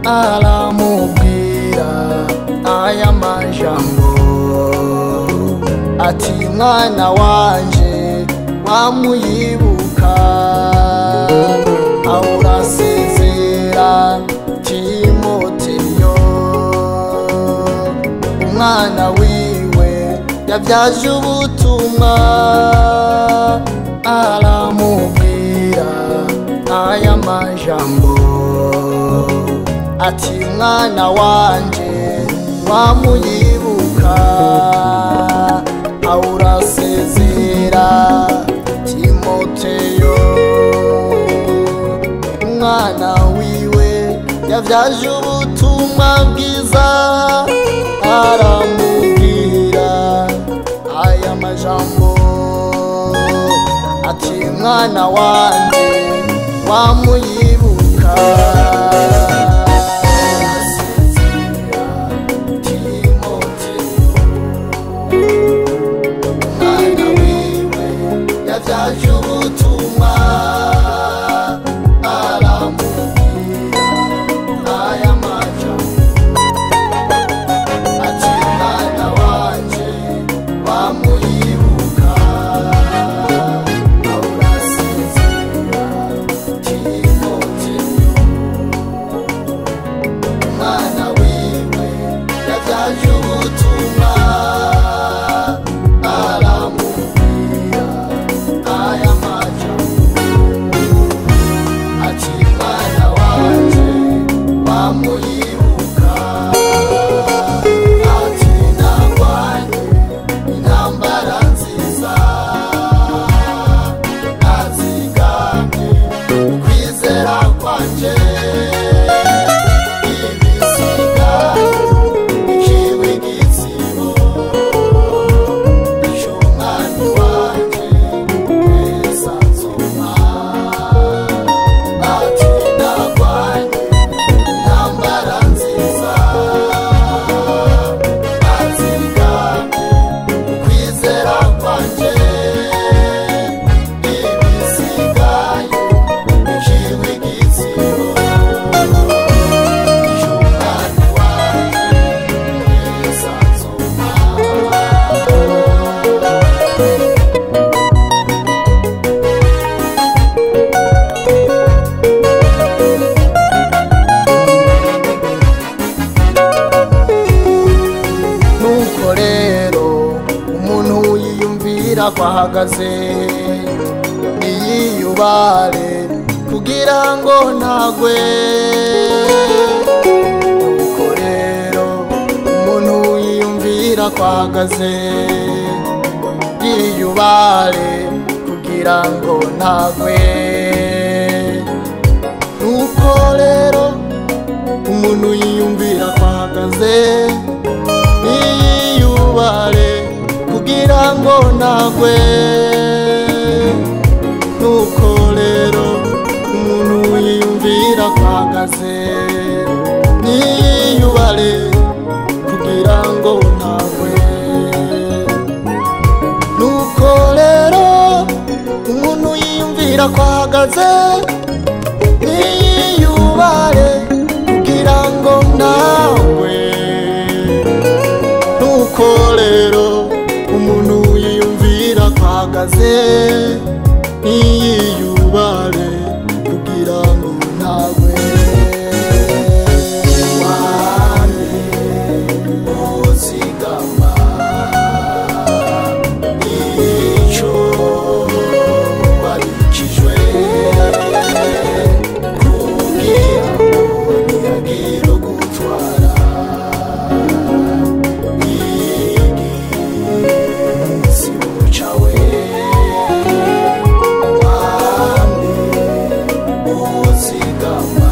Aramubwira aya majambo ati mwana wanje wamuyibuka awurasezera Timoteyo umwana wiwe yabyaje ubutumwa aramubwira aya majambo ati mwana wanje wamuyibuka awurasezera Timoteyo umwana wiwe yabyaje ubutumwa bwiza aramubwira aya majambo ati mwana wanje wamuyibuka yabyaje ubutumwa aramubwira aya majambo ati mwana wanje wamuyibuka awurasezera Timoteyo umwana wiwe yabyaje ubutumwa aramubwira aya majambo ati mwana wanje wamuyibuka ati narwanye intambara nziza nazigamye ukwizera kwanje ibisigaye biciwe igitsibo icy'umwami wanje Yesu azuma ati narwanye intambara nziza nazigamye ukwizera kwanje ibisigaye biciwe igitsibo icy'umwami wanje Yesu azuma. Nuko rero umuntu yiyumvira ko ahagaze niyiyubare kugira ngo ntagwe. Nuko rero umuntu yiyumvira ko ahagaze yiyubare kugira ngo ntagwe. Nuko rero umuntu yiyumvira ko ahagaze niyiyubare kugira ngo ntagwe. Nuko rero umuntu yiyumvira ko ahagaze niyiyubare kugira ngo ntagwe. Nuko rero umuntu yiyumvira ko ahagaze niyiyubare kugira ngo ntagwe. Nuko rero umuntu yiyumvira ko ahagaze niyiyubare kugira ngo ntagwe. Wame uzigama icyo wabikijwe kugira ngo ntihagire ugutwara igisibo cawe. Wame uzigama